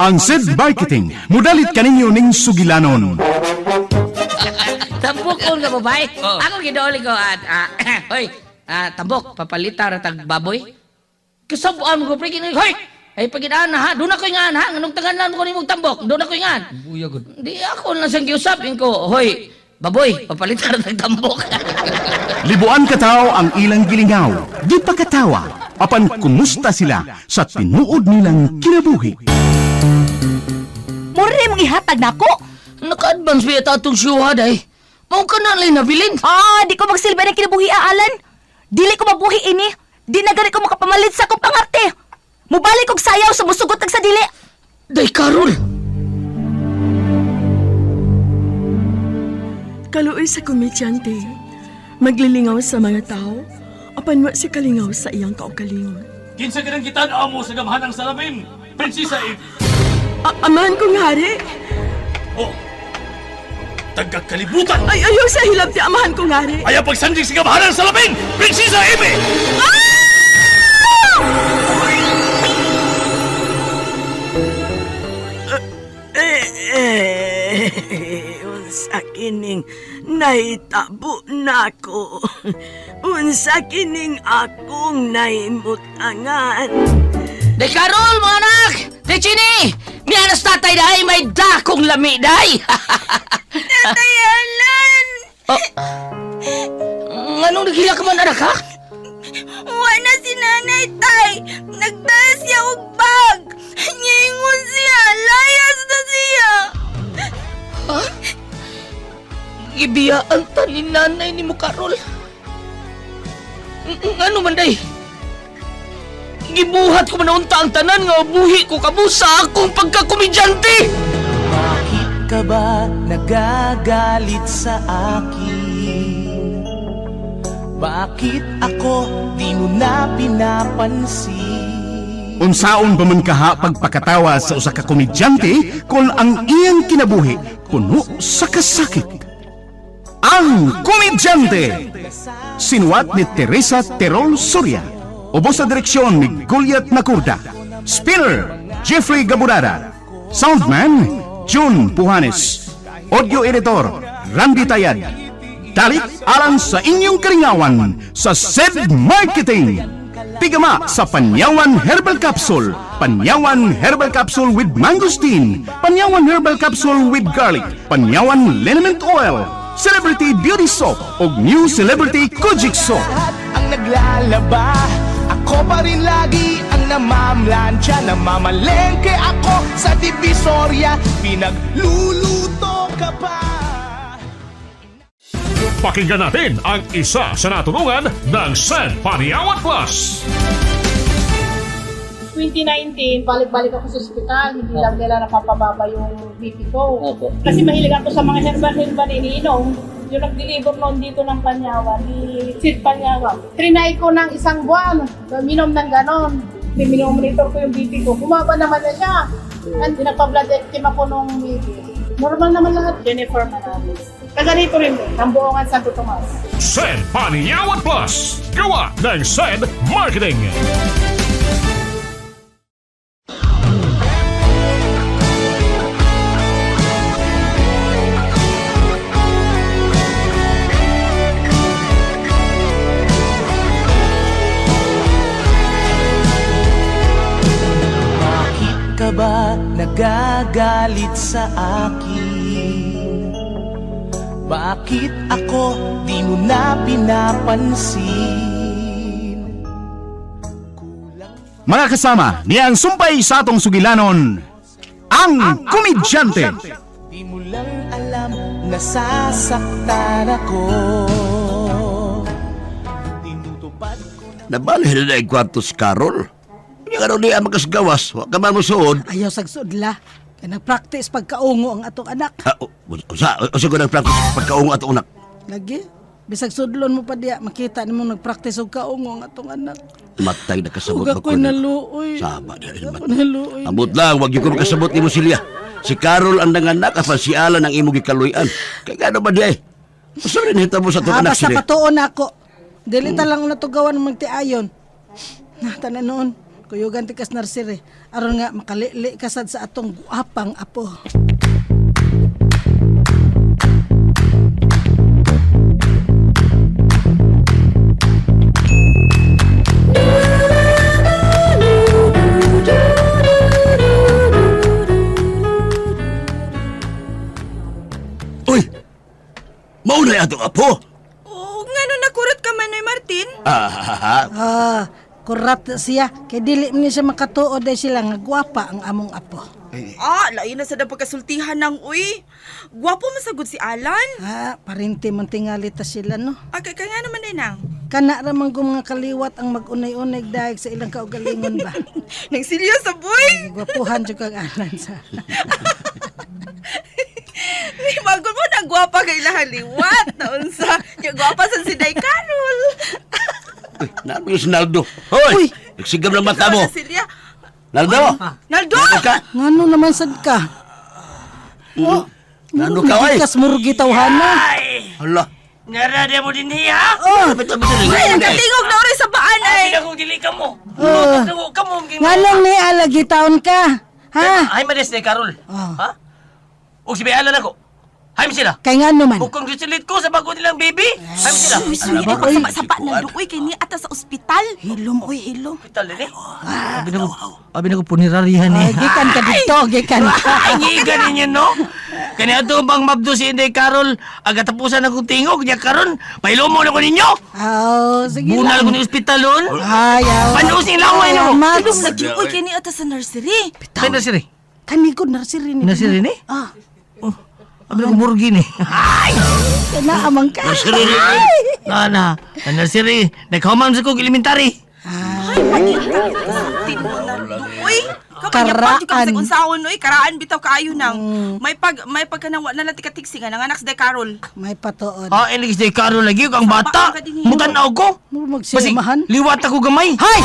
Ang SED Marketing, mudalit kaninyo ning sugilanon. Tambok ko nga babae. Ako gidooli ko at hoy, tambok papalita ra tag baboy. Kasab-an ko pre kini hoy. Ay pagidaan na ha, doon ako ingan ha, nganong tanganan ko nimong tambok, doon ako ingan. Buya gud. Di ako lang siyang giusap ko, hoy, baboy, papalita ra tag tambok. Libuan kataw ang ilang gilingaw, di pa katawa, apan kumusta sila sa tinuod nilang kinabuhi. Mura mong ihatag nako. Naka-advance ba yata atong siyuha day? Mao ka na lang nabilin. Ah, di ko magsilbi ng kinabuhi, Alan. Dili ko mabuhi ini. Di na gani ko makapamalit sa akong pangarte. Mubalik og sayaw sa musugot ag sa dili. Day Karol. Kaluoy sa komedyante, maglilingaw sa mga tao, apan wa si kalingaw sa iyang kaugalingon. Kinsa ka nang gitan-aw mo sa gamhan ng salamin, Prinsesa Eve? Amahan kong hari, Oh, tagakalibutan! ay ayaw sa hilabti amahan kong hari. Ayaw pagsandig sa gamhan ng salamin, Prinsesa Eve! Eh, unsa kining nahitabo nako. Unsa kining akong nahimutangan. Day Karol, mga anak! Day Chini! Mianas tatay day, may dakong lami day! Tatay Alan! Oh. Nganong naghila ka man anak ha? Wa na si nanay tay. Nagdala siya og bag. Niingon siya, layas na siya. Gibiyaan ta ni nanay ni mo Karol. Ngano man day? Gibuhat ko man unta ang tanan nga buhi ko kamo sa akong pagkakomedyante! Bakit ka ba nagagalit sa akin? Bakit ako di mo na pinapansin? Unsaon ba man kaha pagpakatawa sa usa ka komedyante kung ang iyang kinabuhi puno sa kasakit? Ang Komedyante! Sinuwat ni Teresa Terol Soria. Ubos sa direksyon ni Goliath Nakurda. Spinner, Jeffrey Gaburada. Soundman, June Puhanes. Audio editor, Randy Tayad. Dalit alang sa inyong karingawan sa SED Marketing. Tigama sa Panyawan Herbal Capsule, Panyawan Herbal Capsule with Mangosteen, Panyawan Herbal Capsule with Garlic, Panyawan Liniment Oil, Celebrity Beauty Soap ug New Celebrity Kojic Soap. Lahat ang naglalaba, ako pa rin lagi ang namamlansya. Namamalengke ako sa Divisoria, pinagluluto ka pa. Pakinggan natin ang isa sa natulungan ng San Paniawan Plus. 2019, balik-balik ako sa ospital, hindi lang nila napapababa yung BP ko. Opo. Kasi mahilig ako sa mga herbal-herbal iniinom. Yung nag-deliver noon dito ng Panyawan, ni Sid Panyawan. Trinay ko ng isang buwan, minom ng ganon. Minomonitor ko yung BP ko. Bumaba naman na siya. And pinagpa-blood team ako nung BP. Normal naman lahat. Jennifer Manalis. Taga rito rin din, ng Buongan Santo Tomas. San Paniawan Plus. Gawa ng San Marketing. Bakit ka ba nagagalit sa akin? Bakit ako di mo na pinapansin? Mga kasama, niya ang sumpay sa atong sugilanon, ang Komedyante. Di mo lang alam nasasaktan ako. Tinutupad ko na Nabalhin na ang kwarto si Carol. Hindi ka niya makasgawas. Wa ka man mosuod. Ayaw sagsudla. Kay nagpractice pagkaungo ang atong anak. Ha, usa, usa ko nag-practice pagkaungo ato unak. Lagi. Bisag sudlon mo pa diya, makita nimo nagpractice og kaungo ang atong anak. Matay na kasabot Ug ako'y naluoy. Sama na rin. Ako naluoy. Amot lang, wag yung ko makasabot ni mo silya. Si Carol ang nanganak, apan si Alan ang imong gikaluyan. Kay gano ba di ay? Usa rin hitabo sa atong Ah, anak basta silya. patuon na ako. Dili ta lang na tugawan magtiayon. Na tanan noon. Kuyugan ti kas nursery aron nga makalili ka sad sa atong guwapang apo. Uy! Mauna atong apo. Oo, ngano nakurot ka man, Noy Martin? Ah, ha, ha. Ah, kurat siya kay dili man ni siya makatuod ay sila nga gwapa ang among apo. Ah, lain na sa da pagkasultihan ng uy. Gwapo masagod si Alan. Ah, parinti man tingali ta sila no. Ah, kay kaya nga naman din ang. Kana ra man kung mga kaliwat ang magunay-unay dahil sa ilang kaugalingon ba. Nang silyo sa boy. Gwapuhan jud kag anan sa. May bago mo na gwapa kay lahaliwat. Naunsa, nya gwapa sa si Day Carol. Uy, naano yung si Naldo? Hoy! Uy! Nagsigam ng mata mo. Sa Silya. Naldo! Naldo! Naldo ka? Ngano naman sad ka? Oh, Nano ka, oy? Kas murgi tawhana. Hala. Nara mo din niya. Oh, Ay, nagkatingog na oray sa paan ay. Ako dili ka mo. Oh. ka mo. Nganong ni alagi taon ka? Ha? Ay manes ni Carol. Oh. Ha? Og si Bayala nako. Hay sila. Kay ngano man? Ug congratulate ko sa bago nilang baby. Hay sila. Uy, suy, ay pagsapa-sapa Naldo. Uy, kay ni ata sa ospital. Hilom, uy, hilom. Hospital din eh. Abi na ko, abi na ko puneraryahan Ay, gikan ka dito, gikan ka. Ay, ngiga ninyo, no? Kani ato bang mabdo si Inday Carol, aga tapusan akong tingog niya karon, pailumo na ko ninyo. Oh, sige Bunal lang. ko ni ospitalon. Ay, aw. Panuos ni laway na mo. Max. Hilom lagi, uy, kay ni ata sa nursery. Saan na siri? Kanigod nursery ni. Nursery ni? Ah, Oh, abi na ko murgi ni. Ay! naamang ka. Nursery ni. Ana, na siri, naghuman sa kog elementary. Ay, pagkita kasulti mo Naldo. Uy, kapag Karaan. ka sa unsaon, uy, karaan bitaw kaayo nang. May pag may pagkanang wa na lang tikatiksi nga nanganak si Day Carol. May patuod. Ah, ilig si Carol lagi ang bata. Saan ka din eh? Mutanaw ko. Muro Basi, magsilmahan. liwat ako gamay. Hay!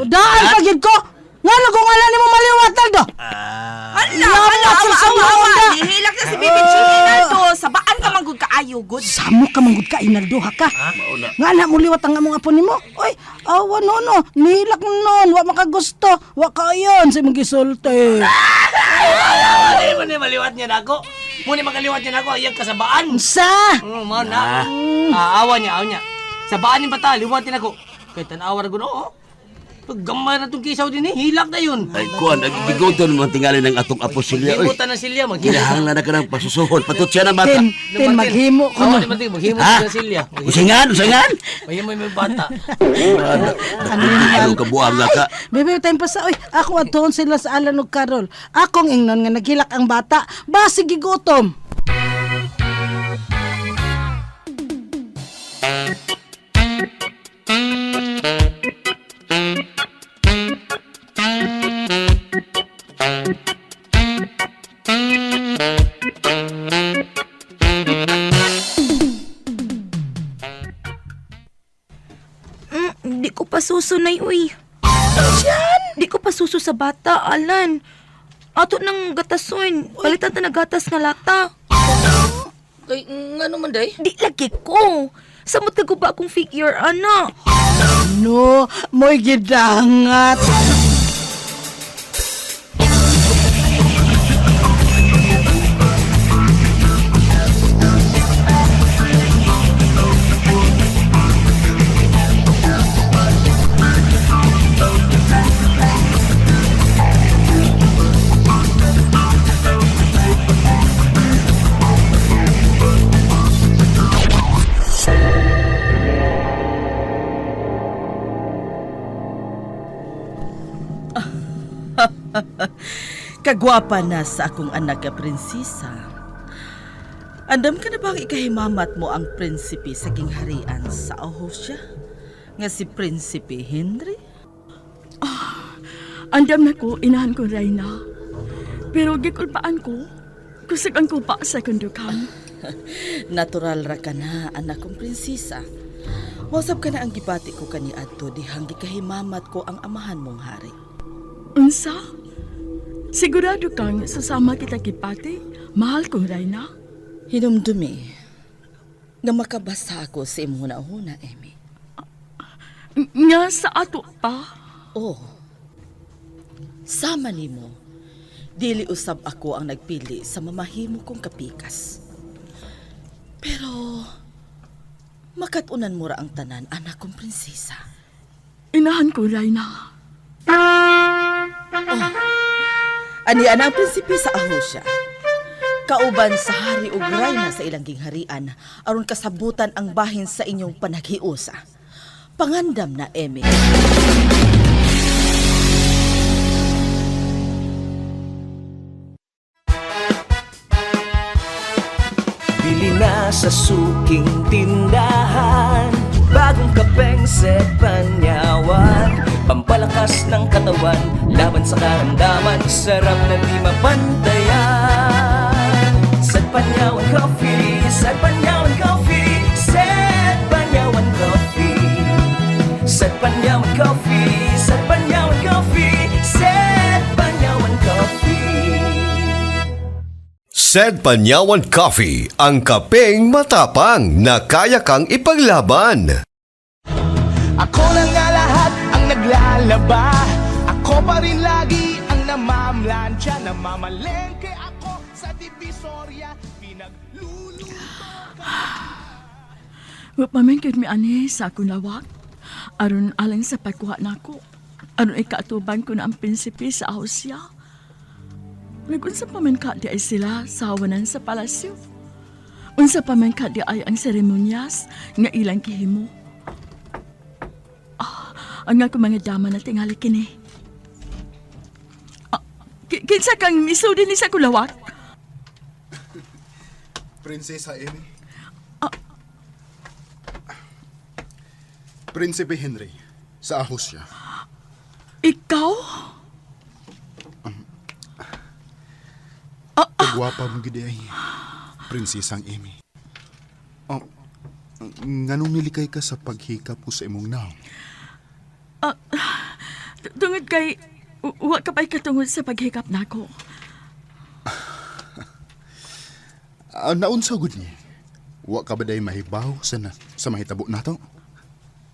Daan pa gid ko. Ngano kung wala nimo maliwat Naldo? Hala, Lamat hala, sa awa, awa, sama awa. onda. Nihilak na si Bibi Chini Naldo. Sabaan ka manggod kaayo, good. Samo ka manggod ka inaldo ha ka. Nga na mo liwat ang among apo nimo. Oy, awa no no, nihilak nun, wa makagusto, wa kayon sa imong gisulti. Ay, muna maliwat niya na ako. Muna makaliwat niya na ako, iyang kasabaan. Sa Oo, mao na. Ah, awa niya, awa niya. Sabaan yung bata, liwatin ako. Kay tanawa ra guno, oh. Paggamay na itong kisaw din eh, hilak na yun. Ay, kuan, nagigigoton mo ang tingali ng atong apo Silya, oy. Maghimo ta ng silya, maghimo. Kinahanglan na ka ng pasusuhon. Patut siya ng bata. Tin, tin maghimo ko Oo, no. di Martin, maghimo Ha? siya silya. Maghimo. Usingan, usingan! Maghimo yung bata. Ano ka buang nga ka? Bebe, time pa sa, oy, ako adtoon sila sa Alan ug Carol. Akong ingnon nga naghilak ang bata, basig gigutom. Di ko pa susunay, uy. Di ko pa suso sa bata, Alan. Ato nang gatason. Palitan ta na gatas nga lata. Kay, ngano man day? Di lagi ko. Samot ka ba akong figure, ana? No, mo'y gidangat. Kagwapa na sa akong anak ka, prinsesa. Andam ka na bang ikahimamat mo ang prinsipe sa kingharian sa Ohosya? Nga si Prinsipe Henry? Andam na ko, inahan ko, Reyna. Pero gikulpaan ko, kusog ang kupa sa kundukan. Natural ra ka na, anak kong prinsesa. Mausap ka na ang gibati ko kaniadto dihang gikahimamat ko ang amahan mong hari. Unsa? Sigurado kang sasama kita kipati, mahal kong Reyna. Hinumdumi, nga makabasa ako sa imong huna-huna, Emmy. Nga sa ato pa. Oh, Sama nimo, dili usab ako ang nagpili sa mamahimo kong kapikas. Pero makatunan mo ra ang tanan, anak kong prinsesa. Inahan ko, Reyna. Ani ana ang prinsipe sa Ahosya. Kauban sa hari ug rayna sa ilang gingharian aron kasabutan ang bahin sa inyong panaghiusa. Pangandam na Eme. Bili na sa suking tindahan. Bagong kapeng Panyawan, pampalakas ng katawan, laban sa karamdaman. Sarap na di mapantayan. Sa Panyawan Coffee, sa Panyawan Coffee, sa Panyawan Coffee. Sa Panyawan Coffee, sa Panyawan Coffee, sa Panyawan Coffee. Said Panyawan Coffee, ang kapeng matapang na kaya kang ipaglaban. Ako na nga lahat ang naglalaba. Ako pa rin lagi ang namamlansya. Namamalengke ako sa Divisoria. Pinagluluto Wa pa man gyud mi ani sa akong lawak. Aron alang sa pagkuha nako. Aron ikaatuban ko na ang prinsipe sa Ahosya. Nagunsa pa man ka di ay sila sa hawanan sa palasyo. Unsa pa man ka di ay ang seremonyas nga ilang gihimo. Ah, ang ako mga dama na tingali kini. Ah, kinsa kang miso din sa kulawak? Prinsesa Amy. Prinsipe Henry, sa ahos siya. Ikaw? Kagwapa mong gid ay, Prinsesang Amy. Oh, nganong nilikay ka sa paghikap ko sa imong naong? Tungod kay wa ka pa'y katungod sa paghikap nako. Ah, naunsa gud ni? Wa ka ba day mahibaw sa, na, sa mahitabo nato?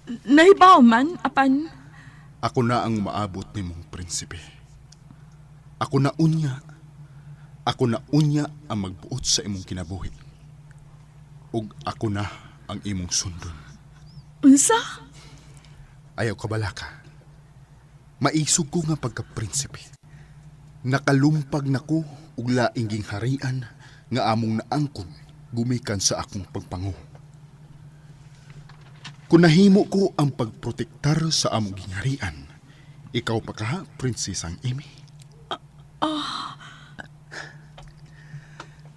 Nahibaw man apan Ako na ang maabot nimong prinsipe. Ako na unya. Ako na unya ang magbuot sa imong kinabuhi. Ug ako na ang imong sundon. Unsa? Ayaw ka balaka. Maisog ko nga pagka-prinsipe. Nakalumpag na ko ug laing gingharian nga among naangkon gumikan sa akong pagpango. Kung nahimo ko ang pagprotektar sa among gingharian, ikaw pa ka, Prinsesang Amy.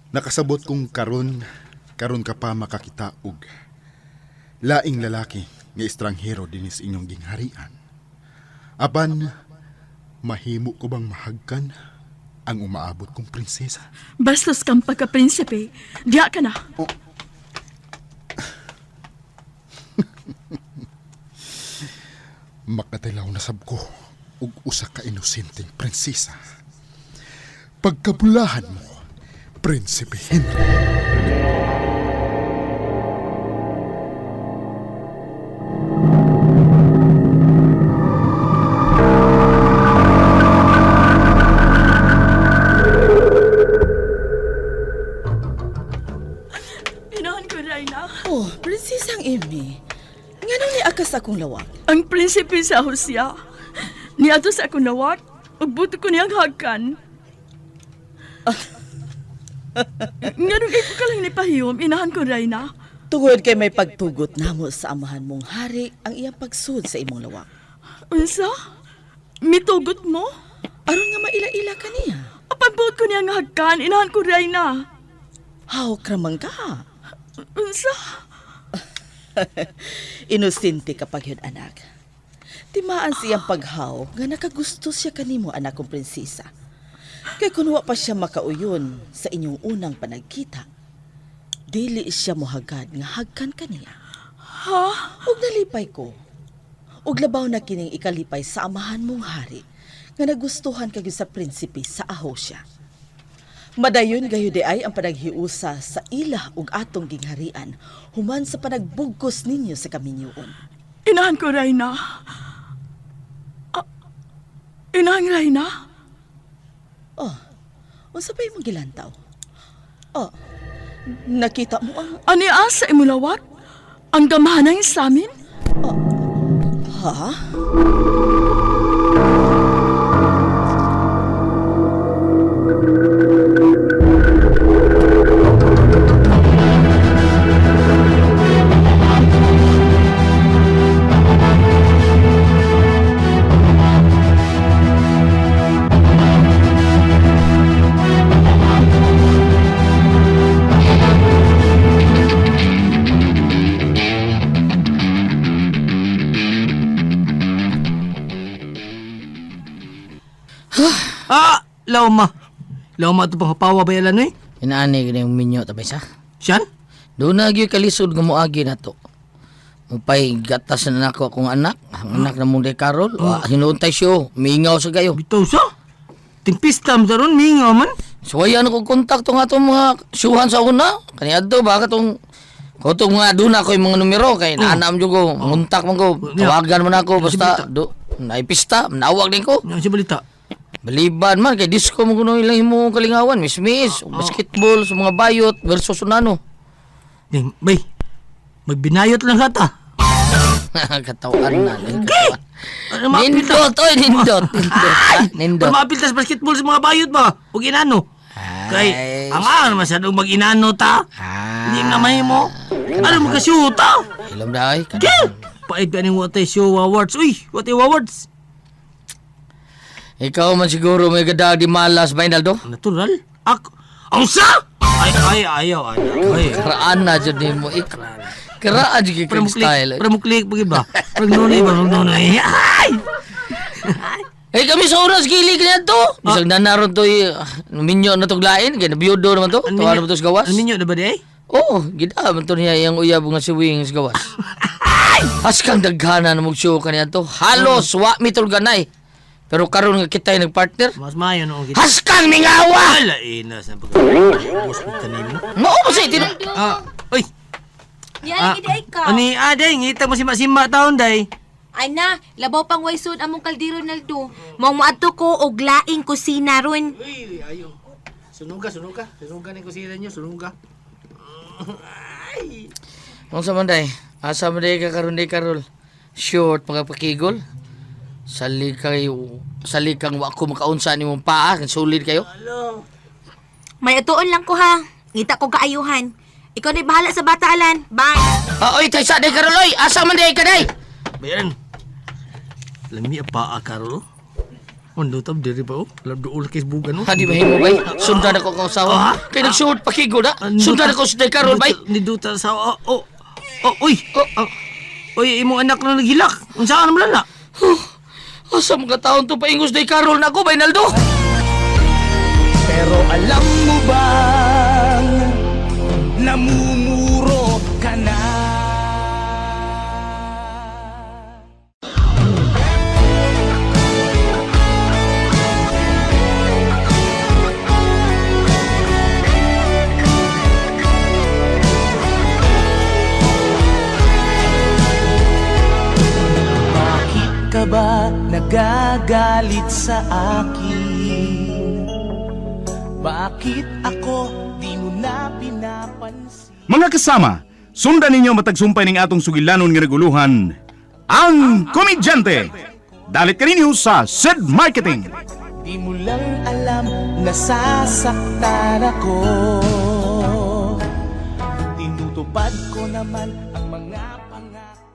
Nakasabot kong karon, karon ka pa makakita og laing lalaki nga estranghero dinis inyong gingharian. Apan, mahimo ko bang mahagkan ang umaabot kong prinsesa? Bastos kang pagka-prinsipe. Diya ka na. Makatilaw na sab ko ug usa ka inosenteng prinsesa. Pagkabulahan mo, Prinsipe Henry. Inahan ko, Reyna. Oh, prinsesang Amy. Nganong ni akas akong lawak? Ang prinsipe sa Hosea. Niadto sa akong lawak. Ug buto ko niyang hagkan. Nganong iko ka lang ni Pahiyom, inahan ko, Reyna. Tungod kay may pagtugot namo sa amahan mong hari ang iyang pagsud sa imong lawak. Unsa? Mitugot mo? Aron nga maila-ila ka niya. Apan buot ko niyang hagkan, inahan ko, Reyna. Hawak ramang ka. Unsa? Inosente ka pag yun, anak. Timaan siyang paghaw nga nakagusto siya kanimo, anak kong prinsesa. Kay kun wa pa siya makauyon sa inyong unang panagkita, dili siya mohagad nga hagkan kaniya. Ha? Ug nalipay ko. Ug labaw na kining ikalipay sa amahan mong hari nga nagustuhan kagyo sa prinsipe sa Ahosya. Madayon gayo di ay ang panaghiusa sa ila ug atong gingharian human sa panagbugkos ninyo sa kaminyoon. Inahan ko, Reyna. Ah, inahan, Reyna. Oh, unsa pa imong gilantaw? Oh, nakita mo ang... Ani asa imulawak? Ang gamhanang samin? Ha? Ah, lauma. Lauma ito pang hapawa ba yalan eh? Inaani gini yung minyo tabay sa. Siyan? Doon na gyud kalisod nga moagi na to. Mupay gatas na nako akong anak, ang anak na mong day Karol. Oh. Hinuuntay siyo, mingaw sa gayo. Bitaw sa? Timpista mo ron, mingaw man. Suwayan ko kontak tong atong mga suhan sa una. Kani adto ba katong kotong mga duna ko yung mga numero kay naanam jud ko, nguntak man ko, tawagan man ako basta do naipista, nawag din ko. Si balita. Baliban man kay disco mo kuno ilang himo kalingawan, mismis, basketball sa mga bayot versus unano. Ding, bay. Magbinayot lang hata. Katawan na. Katawan. Nindot, oy, nindot, nindot, ha? Nindot. Pero maapil tas basketball sa mga bayot ba? Ug inano. Kay, ang ano masyadong mag-inano ta. Hindi na mahimo. Ano mo ka ta? Ilom na oy. Paid ba ning watay show awards? Uy, watay awards. Ikaw man siguro may gadag di malas ba, Inaldo? Natural. Ako. Ang sa? Ay, ay, ayaw, ayaw. Ay. Karaan na dyan din mo. Karaan dyan Pero kay style. Pero mo click pag iba. Pero nunay ba? Nunay. Ay! Eh kami sa oras gili kanya to. Bisag nanaron to minyo na tuglain kay nabiyudo naman to. Tuwa naman to sa gawas. Ang minyo na ba di ay? Oo, gida man to niya iyang uyab nga si Wing sa gawas. Haskang daghana na mag-show kaniya to. Halos wa mi tulganay. Pero karon nga kita'y nagpartner. Mas maayo noong kita. Haskang mingawa! Ala, ina sa pag- Ubus mo kanimo. Mao ba sa itino? Ah, uy. Yan, gid ay ka. Ani, day, ngita mo si Masima taon, day. Ay na, labaw pang waysod among kaldero Naldo. Mao moadto ko og laing kusina ron. Uy, ayo. Sunuga, sunuga. Sunuga ni kusina niyo, sunuga. Unsa man day? Asa man day ka karon day Karol? Short mga pakigol. Sali kayo, sali kang wa ko makaunsa nimong paa, sulid kayo. May atuon lang ko ha. Ngita ko kaayuhan. Ikaw na bahala sa bata, Alan. Bye. Ah, oy, taysa day Karol oy. Asa man day ka day? Bayan. Lami ang paa karo. Undo tab diri pa oh. Lab duol kay bugan oh. Hadi mahimo bay. Sundan ako kang asawa. Kay nagsuot pakigol ha. Sundan ako sa day Karol bay. Niduta sa oh oh. Oh, uy. Oh, uy, imong anak na naghilak. Unsa ka naman na? Asa mga taon to paingos day Karol na ako bay Naldo. Pero alam mo bang namumuro ka na? Bakit ka ba nagagalit sa akin? Bakit ako di mo na pinapansin? Mga kasama, sundan ninyo matagsumpay ning atong sugilanon nga naguluhan, ang Komedyante. Dalit kaninyo sa Sid Marketing. Di mo lang alam nasasaktan ako. Tinutupad ko naman ang mga pangako.